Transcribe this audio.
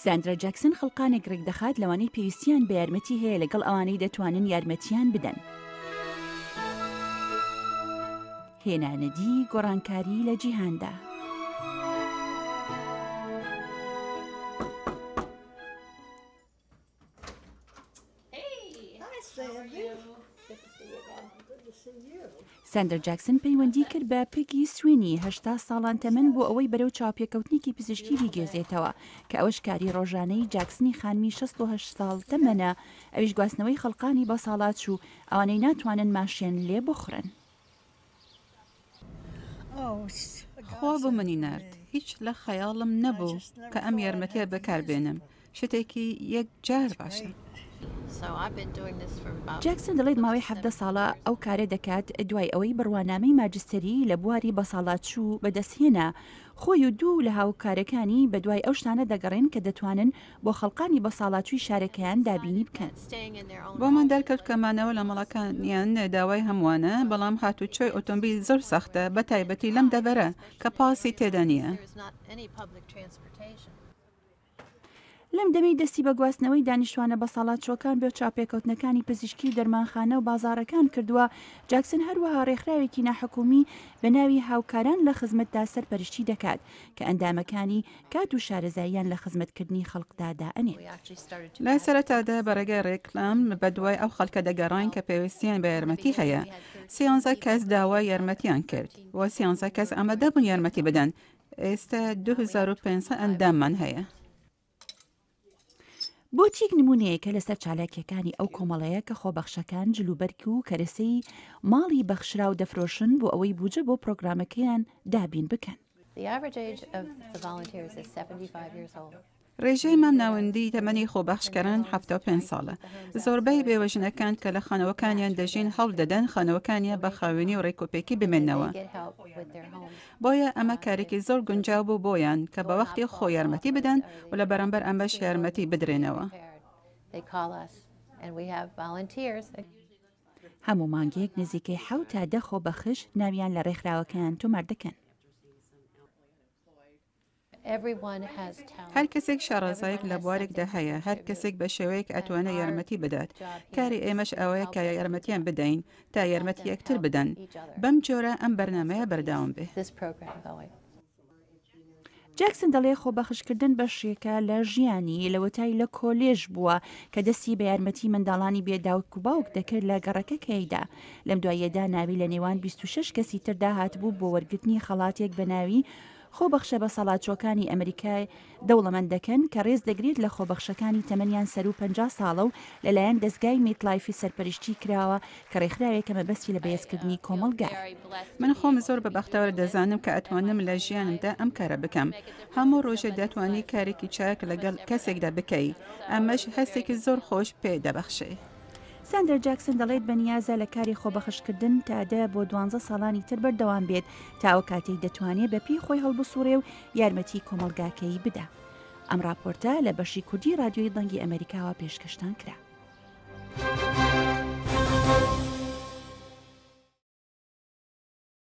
ساندرا جاکسن خەڵقانێک ڕێکدەخات لەوانەی پێویستیان بە یارمەتی هەیە لەگەڵ ئەوانەی دەتوانن یارمەتیان بدەن. هێنانەدی گۆڕانکاری لە جیهاندا. ساندەر جاکسن پەیوەندی کرد بە پێگی سوینی 80 ساڵان تەمەن بۆ ئەوەی بەرەو چاوپێکەوتنێکی پزیشکی بیگوێزێتەوە کە ئەوەش کاری ڕۆژانەی جاکسنی خانمی 68 ساڵ تەمەنە ئەویش گواستنەوەی خەڵقانی بەساڵاچوو ئەوانەی ناتوانن ماشێن لێ بخورن. خوا بۆ منی نارد. هیچ لە خەیاڵم نەبوو کە ئەم یارمەتییە بەکاربێنم. شتێکی یەکجار باشە. جاکسن دەڵێت ماوەی 17 ساڵە ئەو کارە دەکات دوای ئەوەی بڕوانامەی ماجستەری لە بواری بەساڵاچوو بەدەستهێنا خۆی و دوو لە هاوکارەکانی بەدوای ئەو شتانە دەگەڕێن کە دەتوانن بۆ خەڵقانی بەساڵاچووی شارەکەیان دابینی بکەن. بۆمان دەرکەوت کە مانەوە لە ماڵەکانیان داوای هەمووانە، بەڵام هاتوچۆی ئۆتۆمبیل زۆر سەختە، بەتایبەتی لەم دەڤەرە کە پاسی تێدا نییە. لەم دەمەی دەستی بە گواستنەوەی دانیشتوانە بەساڵاچووەکان بۆ چاوپێکەوتنەکانی پزیشکی و دەرمانخانە و بازاڕەکان کردووە، جاکسن هەروەها ڕێکخراوێکی ناحکومی بە ناوی هاوکاران لە خزمەتدا سەرپەرشتی دەکات کە ئەندامەکانی کات و شارەزاییان لە خزمەتکردنی خەڵکدا دائەنێت. لە سەرەتادا بە ڕێگای ڕێکلام بەدوای ئەو خەڵکە دەگەڕاین کە پێویستیان بە یارمەتی هەیە. سیانزە کەس داوای یارمەتیان کرد و سیانزە کەس ئامادەبوون یارمەتی بدەن. ئێستا 2500 ئەنداممان هەیە. بۆتیک نموونەیەکە لەسەر چالاکییەکانی ئەو کۆمەڵەیە کە خۆبەخشەکان جلوبەرگ و کەرەسەی ماڵی بەخشراو دەفرۆشن بۆ ئەوەی بوجە بۆ پرۆگرامەکەیان دابین بکەن. ڕێژەی مامناوەندی تەمەنی خۆبەخشکەران 75 ساڵە. زۆربەی بێوەژنەکان کە لە خانووەکانیان دەژین هەوڵ دەدەن خانووەکانیان بە خاوێنی و ڕێکوپێکی بمێننەوە. بۆیە ئەمە کارێکی زۆر گونجاو بوو بۆیان کە بە وەختی خۆ یارمەتی بدەن و لە بەرامبەر ئەمەش یارمەتی بدرێنەوە. هەموو مانگێک نزیکەی حەوت تا دە خۆبەخش ناویان لە ڕێکخراوەکەیان تۆمار دەکەن. هەر کەسێک شارەزایەک لە بوارێکدا هەیە، هەر کەسێک بە شێوەیەک ئەتوانێت یارمەتی بدات. کاری ئێمەش ئەوەیە کە یارمەتیان بدەین تا یارمەتی یەکتر بدەن. بەم جۆرە ئەم بەرنامەیە بەردەوام بێ. جاکسن دەڵێ خۆبەخشکردن بەشێکە لە ژیانی، لەوەتای لە کۆلێژ بووە کە دەستی بە یارمەتی منداڵانی بێ داوک و باوک دەکرد لە گەڕەکەکەیدا. لەم دواییەدا ناوی لە نێوان 26 کەسی تردا هاتبوو بۆ وەرگرتنی خەڵاتێک بە ناوی خۆبەخشە بەساڵاچووەکانی ئەمریکای دەوڵەمەند دەکەن کە ڕێز دەگرێت لە خۆبەخشەکانی تەمەنیان سەروو 50 ساڵە و لەلایەن دەزگای میتلایفی سەرپەرشتی کراوە کە ڕێکخراوێکە مەبەستی لە بەهێزکردنی کۆمەڵگایە. من خۆم زۆر بە بەختەوەر دەزانم کە ئەتوانم لە ژیانمدا ئەم کارە بکەم. هەموو ڕۆژێ دەتوانی کارێکی چاک لەگەڵ کەسێکدا بکەی، ئەمەش هەستێکی زۆر خۆش پێ دەبەخشێ. ساندرا جاکسن دەڵێت بەنیازە لە کاری خۆبەخشکردن تا دە بۆ دوانزە ساڵانی تر بەردەوام بێت تا ئەو کاتەی دەتوانێت بە پێی خۆی هەڵبسوڕێ و یارمەتی کۆمەڵگاکەی بدا. ئەم ڕاپۆرتە لە بەشی کوردی ڕادیۆی دەنگی ئەمەریکاوە پێشکەشتان کرا.